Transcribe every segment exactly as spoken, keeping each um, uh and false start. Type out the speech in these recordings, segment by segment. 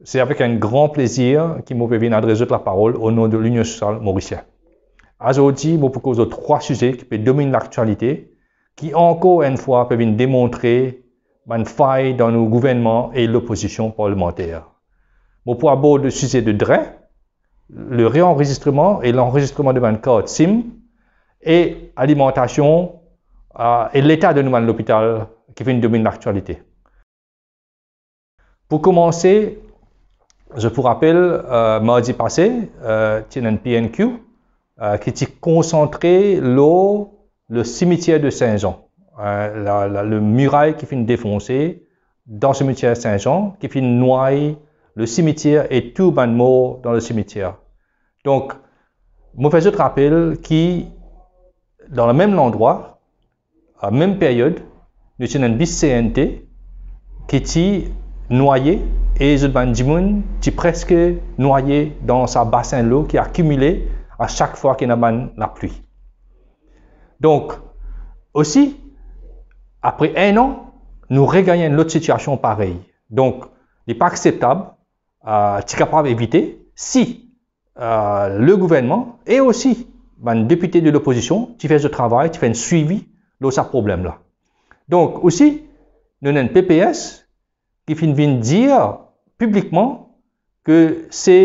Se avek enn gran plezir ki mo pe vinn adres zot laparol o non de Linion Sosial Morisien. Azordi, mo pou koz lor trwa size ki pe dominn laktialite, ki ankor enn fwa pe vinn demontre bann fay dan nou gouvernman e lopozision parlimanter. Mo pou abord le size de dren, le reanrezistreman e lanrezistreman de bann kart sim, e alimantasion, euh, e leta de nou bann lopital ki finn dominn laktialite. Pou komanse, zot pou rapel, euh, mardi pase, euh, ti ena enn P N Q, euh, ki ti konsantre lor le simitier de Saint-Jean. Euh, la, la, le miray ki finn defonse dan simitier Saint-Jean, ki finn nway le simitier e tou bann mor dan le simitier. Donk, mo fer zot rapel ki dan le mem landrwa, a mem period, nou ti ena enn bis C N T ki ti nwaye e zot bann dimoun ti preske nwaye dan sa basin dlo ki akimile a sak fwa ki ena bann lapli. Donk, osi, apre enn an, nou regagn enn lot sitiasion parey. Donk, li pa akseptab, euh, ti kapav evite si, euh, le gouvernman e osi bann depite de lopozision ti fer zot travay, ti fer enn swivi lor sa problem la. Donk, osi, nou ena enn P P S ki finn vinn dir piblikman ke se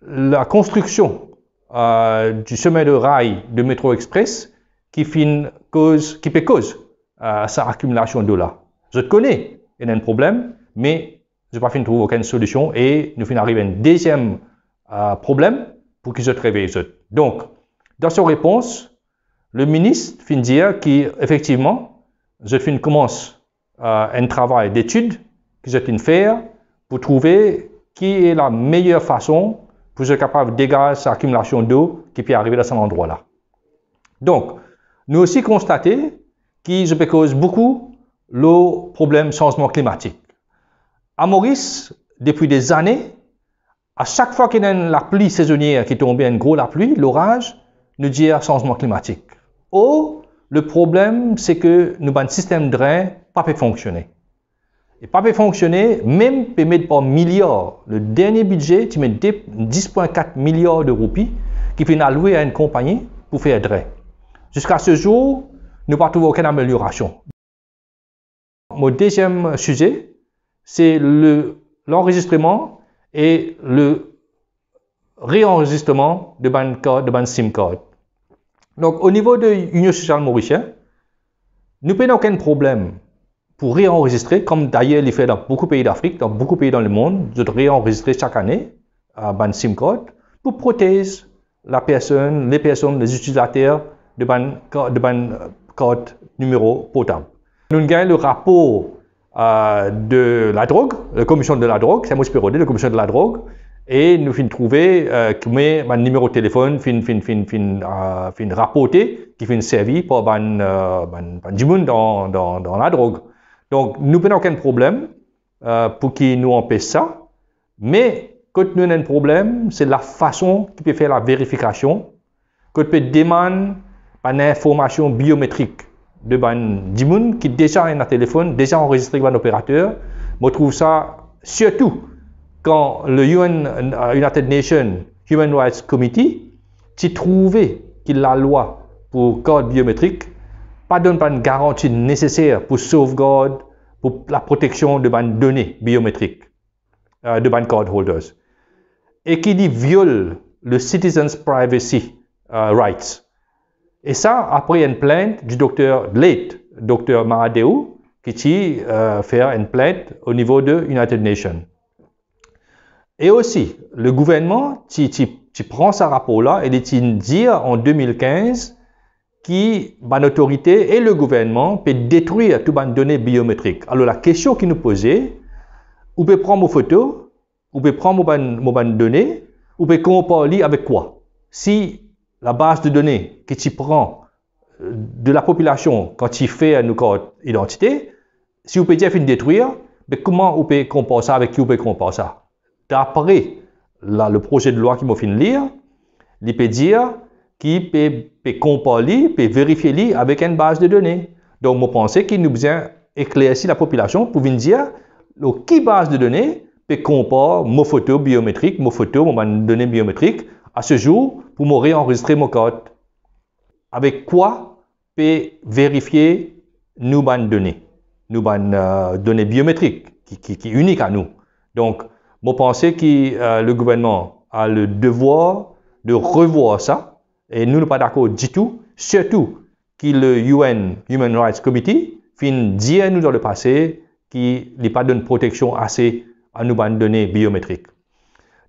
lakonstriksion, euh, du chemin de rail de Metro Express ki finn koz, ki pe koz, euh, sa akimilasion dlo la. Zot kone, ena enn problem, me zot pa finn trouv okenn solision e nou finn ariv enn deziem, euh, problem pou ki zot revey zot. Donk, dan so repons, le minis finn dir ki efektivman, zot finn koumans, euh, enn travay detid ki zot finn fer pou trouve ki e la meyer fason pou zot kapav degaz sa akimilasion dlo ki pe arive dan sa landrwa la. Donk, nou osi konstate ki zot pe koz boukou lor problem sanzman klimatik. A Moris, depi dezane, a sak fwa ki ena enn lapli sezonier ki tonbe, enn gro lapli, loraz, nou dir sanzman klimatik. Or, le problem, se ke nou bann sistem dren pa pe fonksione. E pa pe fonksione, mem pe met par miliar. Le dernie bidze ti met de, dis pwin kat miliar de roupi ki finn aloue a enn konpagni pou fer dren. Ziska se zour, nou pa trouv okenn ameliorasion. Mo deziem size, se le, lanrezistreman e le reanrezistreman de bann kart, de bann sim kart. Donk, o nivo de Linion Sosial Morisien, nou pena okenn problem pou reanrezistre, kom dayer li fer dan boukou pei Dafrik, dan boukou pei dan lemond, zot reanrezistre sak ane, euh, bann sim kart, pou protez lapersonn, lepersonn, lezitilizater de bann ka-, de bann, euh, kart nimero portab. Nou gagn le rapor, euh, de ladrog, le komision de ladrog, se mo ti pe rode, le komision de ladrog, e nou finn trouve, euh, kouma bann nimero telefonn finn, finn, finn, finn, euh, finn raporte, ki finn servi par bann, euh, bann, bann dimoun dan, dan, dan ladrog. Donk, nou pena okenn problem, euh, pou ki nou anpes sa, me kot nou ena enn problem, se lafason ki pe fer laverifikasion, kot pe demann bann informasion biometrik de bann dimoun ki deza ena telefonn, deza anrezistre ek bann operater. Mo trouv sa, sirtou kan le U N, euh, United Nations Human Rights Committee ti trouve ki lalwa pou kart biometrik pa donn bann garanti neseser pou sovgard, pou laproteksion de bann done biometrik, euh, de bann card holders, e ki li viol le citizens privacy, euh, rights. E sa, apre enn plint di dokter, late dokter Mahadeo, ki ti, euh, fer enn plint o nivo de United Nations. E osi, le gouvernman ti, ti, ti pran sa rapor la e li ti dir an de mil kinz ki bann otorite e le gouvernman pe detrir tou bann done biometrik. Alor, lakestion ki nou poze, ou pe pran mo foto, ou pe pran mo bann, mo bann done, ou pe konpar li avek kwa? Si labaz de done ki ti pran, euh, de lapopilasion kan ti fer nou kart idantite, si ou pe dir finn detrir, be kouma ou pe konpar sa, avek ki ou pe konpar sa? Dapre la, le proze de lwa ki mo finn lir, li pe dir ki pe, pe konpar li, pe verifie li avek enn baz de done. Donk, mo panse ki nou bizin eklersi lapopilasion pou vinn dir lor ki baz de done pe konpar mo foto biometrik, mo foto, mo bann done biometrik, a se zour pou mo reanrezistre mo kart. Avek kwa pe verifie nou bann done, nou bann, euh, done biometrik ki, ki, ki inik a nou. Donk, mo panse ki, euh, le gouvernman a le devwar de revwar sa, e nou, nou pa dakor ditou, sirtou ki le U N Human Rights Committee finn dir nou dan le pase ki li pa donn proteksion ase a nou bann done biometrik.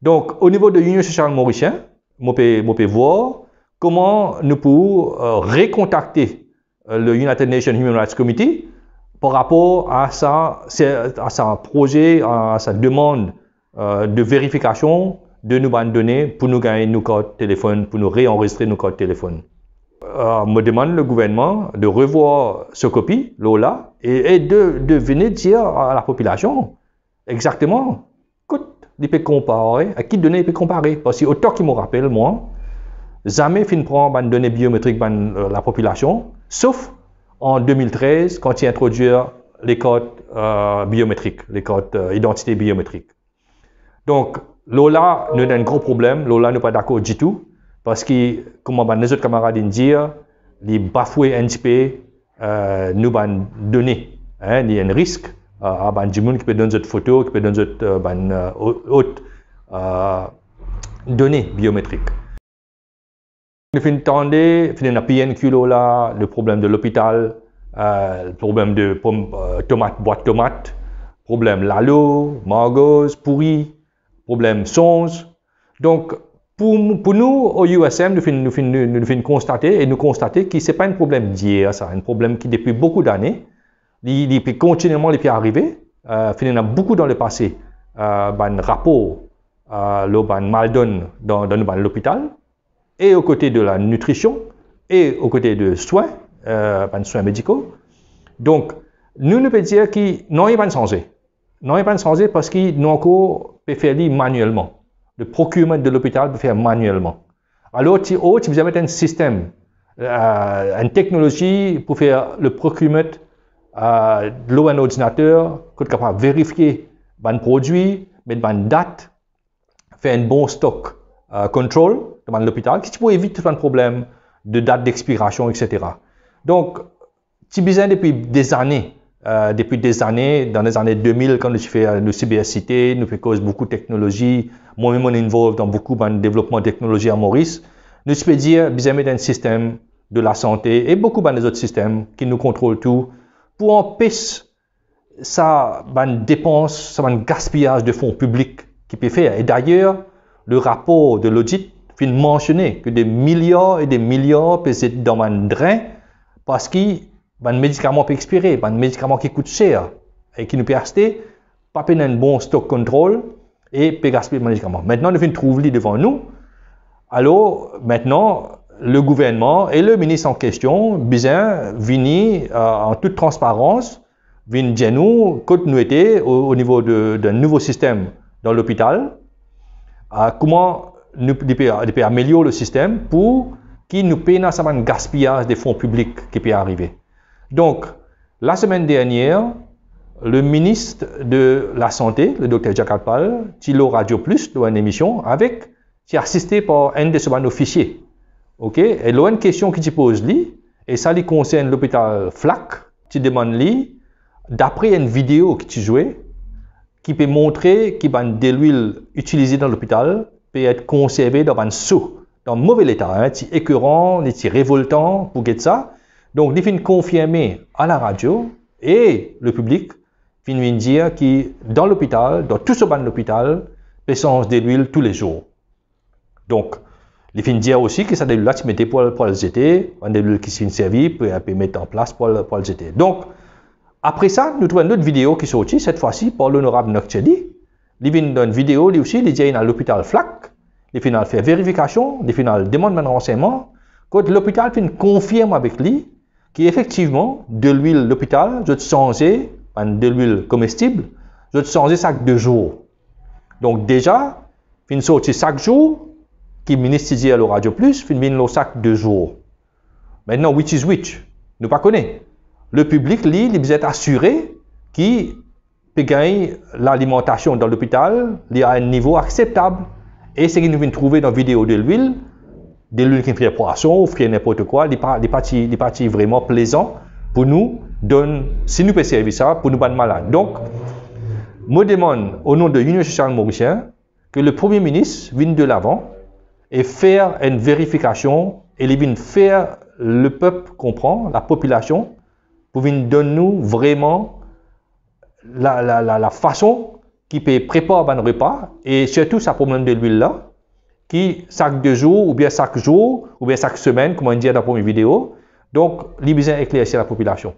Donk, o nivo de Union Sociale Morisien, mo pe, mo pe vwar kouma nou pou, euh, rekontakte, euh, le United Nations Human Rights Committee par rapor a sa, se, a sa proze, a sa demann, euh, de verifikasion de nou bann done pou nou gagn nou kart telefonn, pou nou reanrezistre nou kart telefonn. Euh, mo demann le gouvernman de revwar so kopi, lor la, e, e de, de vini dir a lapopilasion exakteman kot li pe konpare, a ki done li pe konpare. Parski otan ki mo rapel mwa, zame finn pran bann done biometrik bann, euh, lapopilasion, sof an de mil trez, kan ti introdwir lekart, euh, biometrik, lekart, euh, idantite biometrik. Donk, lor la, nou ena enn gro problem, lor la, nou pa dakor ditou, parski, kouma bann lezot kamarad inn dir, li bafwe enn tipe, euh, nou bann done, hein, li enn risk, euh, a bann dimoun ki pe donn zot foto, ki pe donn zot, euh, bann, euh, o-, ot, euh, done biometrik. Nou finn tande, finn ena P N Q lor la, le problem de lopital, euh, le problem de pom, euh, tomat, bwat tomat, problem lalo, margoz, pouri, problem sonz. Donk, pou, pou nou, o U S M, nou finn, nou finn, nou, nou finn konstate, e nou konstate ki se pa enn problem dier, sa, enn problem ki depi boukou dane, li, li pe kontinielman, li pe arive, euh, finn ena boukou dan lepase, euh, bann rapor, euh, lor bann maldonn dan, dan nou bann lopital, e o kote de la nitrision, e o kote de swin, euh, bann swin mediko. Donk, nou, nou pe dir ki nanye pa'nn sanze. Nanye pa'nn sanze parski nou ankor pe fer li manielman. Le procurement de lopital pe fer manielman. Alor, ti, o, ti bizin met enn sistem, euh, enn teknolozi pou fer le procurement, euh, lor enn ordinater, kot kapav verifie bann prodwi, met bann dat, fer enn bon stock, euh, control dan bann lopital, ki ti pou evit tou bann problem de dat dexpirasion, et cetera. Donk, ti bizin depi dezane, euh, depi dezane, dan lezane de mil, kan nou ti fer, euh, nou C B S C T, nou pe koz boukou teknolozi, mwa mem mo involve dan boukou bann devlopman teknolozi a Moris, nou ti pe dir, bizin met enn sistem de lasante e boukou bann lezot sistem ki nou kontrol tou pou anpes sa bann depans, sa bann gaspiyaz de fon piblik ki pe fer. E dayer, le rapor de lodit finn mansione ke de miliar e de miliar pe zet dan bann drin parski bann medikaman pe expire, bann medikaman ki kout ser e ki nou pe aste, pa pena enn bon stock control e pe gaspiy bann medikaman. Mintnan, nou finn trouv li devan nou. Alor, mintnan, le gouvernman e le minis an kestion bizin vini, euh, an tout transparans, vinn dir nou kot nou ete o, o nivo de, de nouvo sistem dan lopital, a, kouma nou, li pe, li pe amelior le sistem pou ki nou pena sa bann gaspiyaz de fon piblik ki pe arive. Donk, lasemenn dernier, le minis de lasante, le dokter Jack Atpal, ti lor Radio Plus, lor enn emision, avek, ti asiste par enn de so bann ofisie. Ok? E lor enn kestion ki ti poz li, e sa li konsern lopital Flacq, ti demann li, dapre enn video ki ti zwe, ki pe montre ki bann delwil itilize dan lopital pe et konserve dan bann so, dan move leta, hein, ti ekoran, li ti revoltan pou get sa. Donk, li finn konfirme a laradio e le piblik finn vinn dir ki dan lopital, dan tou so bann lopital, pe sanz delwil toulezour. Donk, li finn dir osi ki sa delwil la ti mete pou al, pou al zete, bann delwil ki finn servi, pe, pe met an plas pou al, pou al zete. Donk, apre sa, nou trouv enn lot video ki sorti, set fwa si par lonorab Nock Chelly. Li vinn dan enn video, li osi, li dir ena lopital Flacq, li finn al fer verifikasion, li finn al demann bann ransegnman, kot lopital finn konfirm avek li ki efektivman, delwil lopital, zot sanze, bann delwil komestib, zot sanze sak de zour. Donk deza, finn sorti sak zour, ki minis ti dir lor Radio Plus, finn vinn lor sak de zour. Mintnan, which is which? Nou pa kone. Le piblik, li, li bizin et asire ki pe gagn lalimantasion dan lopital, li a enn nivo akseptab. E seki nou vinn trouve dan video delwil, delwil ki frir pwason ou frir ninport kwa, li pa, li pa ti, li pa ti vreman plezan pou nou donn, si nou pe servi sa pou nou bann malad. Donk, mo demann, o non de Union Sociale Morisien, ke le Premie Minis vinn delavan e fer enn verifikasion e li vinn fer lepep konpran, lapopilasion, pou vinn donn nou vreman la, la, la, lafason ki pe prepar bann repa, e sirtou sa problem delwil la, ki sak de zour, oubien sak zour, oubien sak semenn, kouma inn dir dan premie video. Donk, li bizin eklersi lapopilasion.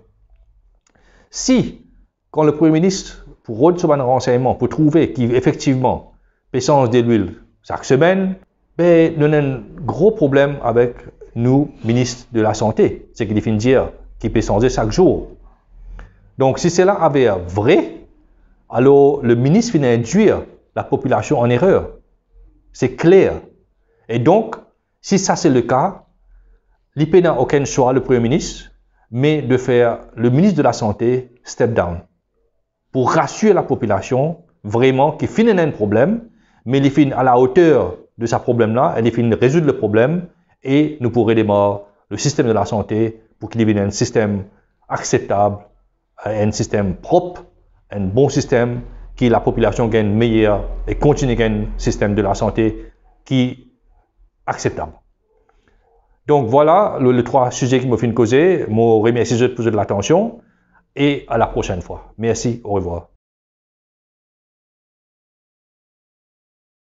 Si, kan le Premie Minis pou rod so bann ransegnman, pou trouve ki efektivman pe sanz delwil sak semenn, be, nou ena enn gro problem avek nou Minis de Lasante, seki li finn dir ki pe sanze sak zour. Donk, si sela aver vre, alor le minis finn indwir lapopilasion an erer. Se kler. E donk, si sa se leka, li pena okenn swa, le Premie Minis, me de fer le Minis de Lasante step down. Pou rasir lapopilasion, vreman, ki finn ena enn problem, me li finn a la oter de sa problem la, e li finn rezoud le problem, e nou pou redemar le sistem de lasante pou ki li vinn enn sistem akseptab, enn sistem prop, enn bon sistem ki lapopilasion gagn meyer e kontinie gagn sistem de lasante ki akseptab. Donk, vwala le, le trwa size ki mo finn koze. Mo remersi zot pou zot latansion e a la prosenn fwa. Mersi, orevwar.